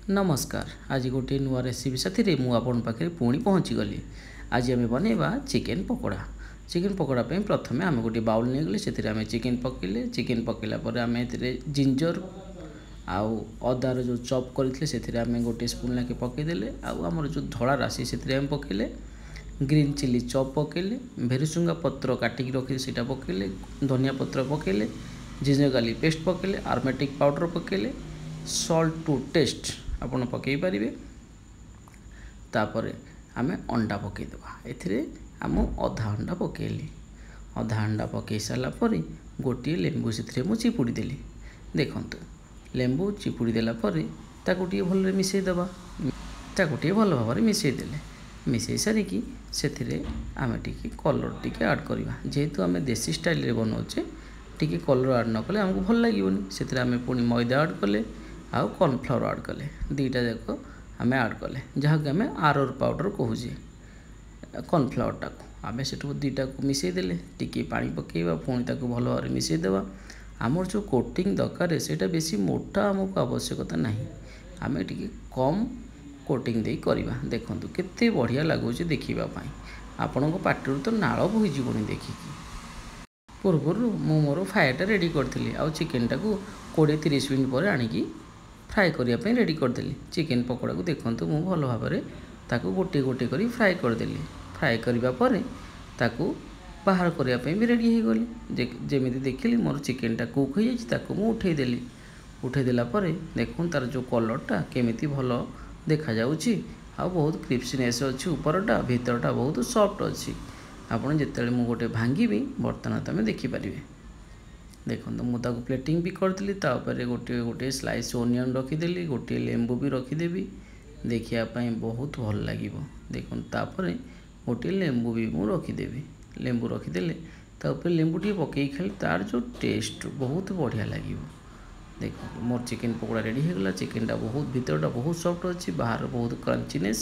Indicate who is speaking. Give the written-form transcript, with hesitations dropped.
Speaker 1: ନମସ୍କାର, ଆଜି ଗୋଟିଏ ନୂଆ ରେସିପି ସାଥିରେ ମୁଁ ଆପଣଙ୍କ ପାଖରେ ପୁଣି ପହଞ୍ଚିଗଲି। ଆଜି ଆମେ ବନେଇବା ଚିକେନ୍ ପକୋଡ଼ା। ଚିକେନ୍ ପକୋଡ଼ା ପାଇଁ ପ୍ରଥମେ ଆମେ ଗୋଟିଏ ବାଉଲ୍ ନେଇଗଲେ, ସେଥିରେ ଆମେ ଚିକେନ୍ ପକାଇଲେ। ଚିକେନ୍ ପକାଇଲା ପରେ ଆମେ ଏଥିରେ ଜିଞ୍ଜର ଆଉ ଅଦାର ଯେଉଁ ଚପ୍ କରିଥିଲେ, ସେଥିରେ ଆମେ ଗୋଟିଏ ସ୍ପୁନ୍ ଲେଖାଏଁ ପକାଇଦେଲେ। ଆଉ ଆମର ଯେଉଁ ଧଳା ରାଶି, ସେଥିରେ ଆମେ ପକାଇଲେ। ଗ୍ରୀନ୍ ଚିଲି ଚପ୍ ପକାଇଲେ, ଭେରୁସୁଙ୍ଗା ପତ୍ର କାଟିକି ରଖିଲେ ସେଇଟା ପକାଇଲେ, ଧନିଆ ପତ୍ର ପକାଇଲେ, ଜିଞ୍ଜର ଗାର୍ଲିକ୍ ପେଷ୍ଟ ପକାଇଲେ, ଆରୋମାଟିକ୍ ପାଉଡ଼ର ପକାଇଲେ, ସଲ୍ଟ ଟୁ ଟେଷ୍ଟ ଆପଣ ପକାଇ ପାରିବେ। ତାପରେ ଆମେ ଅଣ୍ଡା ପକାଇଦେବା ଏଥିରେ। ଆମ ଅଧା ଅଣ୍ଡା ପକାଇଲି। ଅଧା ଅଣ୍ଡା ପକାଇ ସାରିଲା ପରେ ଗୋଟିଏ ଲେମ୍ବୁ ସେଥିରେ ମୁଁ ଚିପୁଡ଼ି ଦେଲି। ଦେଖନ୍ତୁ, ଲେମ୍ବୁ ଚିପୁଡ଼ି ଦେଲା ପରେ ତାକୁ ଟିକେ ଭଲରେ ମିଶାଇ ଦେବା। ତାକୁ ଟିକେ ଭଲ ଭାବରେ ମିଶାଇ ଦେଲେ। ମିଶାଇ ସାରିକି ସେଥିରେ ଆମେ ଟିକେ କଲର୍ ଟିକେ ଆଡ଼୍ କରିବା। ଯେହେତୁ ଆମେ ଦେଶୀ ଷ୍ଟାଇଲ୍ରେ ବନାଉଛେ, ଟିକେ କଲର୍ ଆଡ଼୍ ନ କଲେ ଆମକୁ ଭଲ ଲାଗିବନି। ସେଥିରେ ଆମେ ପୁଣି ମଇଦା ଆଡ଼୍ କଲେ ଆଉ କର୍ଣ୍ଣଫ୍ଲାୱାର ଆଡ଼୍ କଲେ, ଦୁଇଟା ଯାକ ଆମେ ଆଡ଼୍ କଲେ, ଯାହାକୁ ଆମେ ଆରୋରୁଟ୍ ପାଉଡ଼ର କହୁଛେ। କର୍ଣ୍ଣଫ୍ଲାୱାରଟାକୁ ଆମେ ସେଠୁ ଦୁଇଟାକୁ ମିଶାଇ ଦେଲେ। ଟିକେ ପାଣି ପକାଇବା, ପୁଣି ତାକୁ ଭଲ ଭାବରେ ମିଶାଇ ଦେବା। ଆମର ଯେଉଁ କୋଟିଂ ଦରକାର, ସେଇଟା ବେଶୀ ମୋଟା ଆମକୁ ଆବଶ୍ୟକତା ନାହିଁ, ଆମେ ଟିକେ କମ୍ କୋଟିଂ ଦେଇ କରିବା। ଦେଖନ୍ତୁ, କେତେ ବଢ଼ିଆ ଲାଗୁଛି ଦେଖିବା ପାଇଁ, ଆପଣଙ୍କ ପାଟିରୁ ତ ନାଳ ବୋହିଯିବନି ଦେଖିକି। ପୂର୍ବରୁ ମୁଁ ମୋର ଫାୟାରଟା ରେଡ଼ି କରିଥିଲି ଆଉ ଚିକେନଟାକୁ 20-30 ମିନିଟ୍ ପରେ ଆଣିକି ଫ୍ରାଏ କରିବା ପାଇଁ ରେଡ଼ି କରିଦେଲି। ଚିକେନ ପକୋଡ଼ାକୁ ଦେଖନ୍ତୁ, ମୁଁ ଭଲ ଭାବରେ ତାକୁ ଗୋଟିଏ ଗୋଟିଏ କରି ଫ୍ରାଏ କରିଦେଲି। ଫ୍ରାଏ କରିବା ପରେ ତାକୁ ବାହାର କରିବା ପାଇଁ ବି ରେଡ଼ି ହେଇଗଲି। ଯେମିତି ଦେଖିଲି ମୋର ଚିକେନଟା କୁକ୍ ହେଇଯାଇଛି, ତାକୁ ମୁଁ ଉଠେଇଦେଲି। ଉଠେଇ ଦେଲା ପରେ ଦେଖନ୍ତୁ, ତା'ର ଯେଉଁ କଲର୍ଟା କେମିତି ଭଲ ଦେଖାଯାଉଛି ଆଉ ବହୁତ କ୍ରିସ୍ପିନେସ୍ ଅଛି ଉପରଟା, ଭିତରଟା ବହୁତ ସଫ୍ଟ ଅଛି। ଆପଣ ଯେତେବେଳେ ମୁଁ ଗୋଟେ ଭାଙ୍ଗିବି ବର୍ତ୍ତମାନ, ତୁମେ ଦେଖିପାରିବେ। ଦେଖନ୍ତୁ, ମୁଁ ତାକୁ ପ୍ଲେଟିଂ ବି କରିଥିଲି। ତା ଉପରେ ଗୋଟିଏ ଗୋଟିଏ ସ୍ଲାଇସ୍ ଓନିଅନ୍ ରଖିଦେଲି, ଗୋଟିଏ ଲେମ୍ବୁ ବି ରଖିଦେବି, ଦେଖିବା ପାଇଁ ବହୁତ ଭଲ ଲାଗିବ। ଦେଖନ୍ତୁ, ତାପରେ ଗୋଟିଏ ଲେମ୍ବୁ ବି ମୁଁ ରଖିଦେବି। ଲେମ୍ବୁ ରଖିଦେଲେ, ତା ଉପରେ ଲେମ୍ବୁ ଟିକେ ପକାଇକି ଖାଇଲେ ତାର ଯେଉଁ ଟେଷ୍ଟ ବହୁତ ବଢ଼ିଆ ଲାଗିବ। ଦେଖନ୍ତୁ, ମୋର ଚିକେନ୍ ପକୋଡ଼ା ରେଡ଼ି ହେଇଗଲା। ଚିକେନଟା ବହୁତ ଭିତରଟା ବହୁତ ସଫ୍ଟ ଅଛି, ବାହାର ବହୁତ କ୍ରଞ୍ଚିନେସ୍।